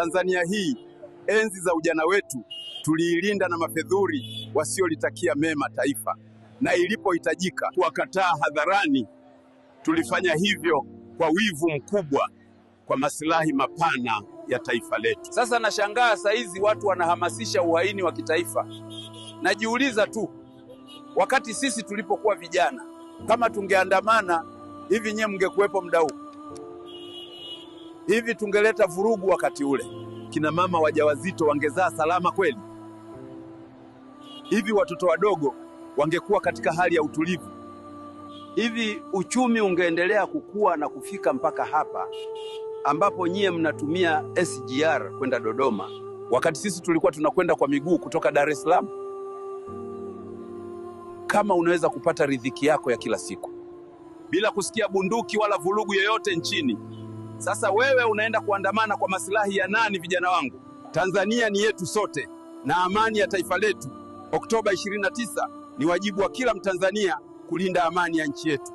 Tanzania hii enzi za ujana wetu tuliilinda na mafedhuri wasiolitakia mema taifa, na ilipohitajika kuwakataa hadharani, tulifanya hivyo kwa wivu mkubwa kwa masilahi mapana ya taifa letu. Sasa nashangaa saa hizi watu wanahamasisha uhaini wa kitaifa. Najiuliza tu, wakati sisi tulipokuwa vijana, kama tungeandamana hivi, nyewe mngekuwepo muda huu? Hivi tungeleta vurugu wakati ule? Kina mama wajawazito wangezaa salama kweli? Hivi watoto wadogo wangekuwa katika hali ya utulivu? Hivi uchumi ungeendelea kukua na kufika mpaka hapa ambapo nyie mnatumia SGR kwenda Dodoma, wakati sisi tulikuwa tunakwenda kwa miguu kutoka Dar es Salaam? Kama unaweza kupata riziki yako ya kila siku bila kusikia bunduki wala vurugu yoyote nchini. Sasa wewe unaenda kuandamana kwa masilahi ya nani, vijana wangu? Tanzania ni yetu sote na amani ya taifa letu. Oktoba 29 ni wajibu wa kila Mtanzania kulinda amani ya nchi yetu.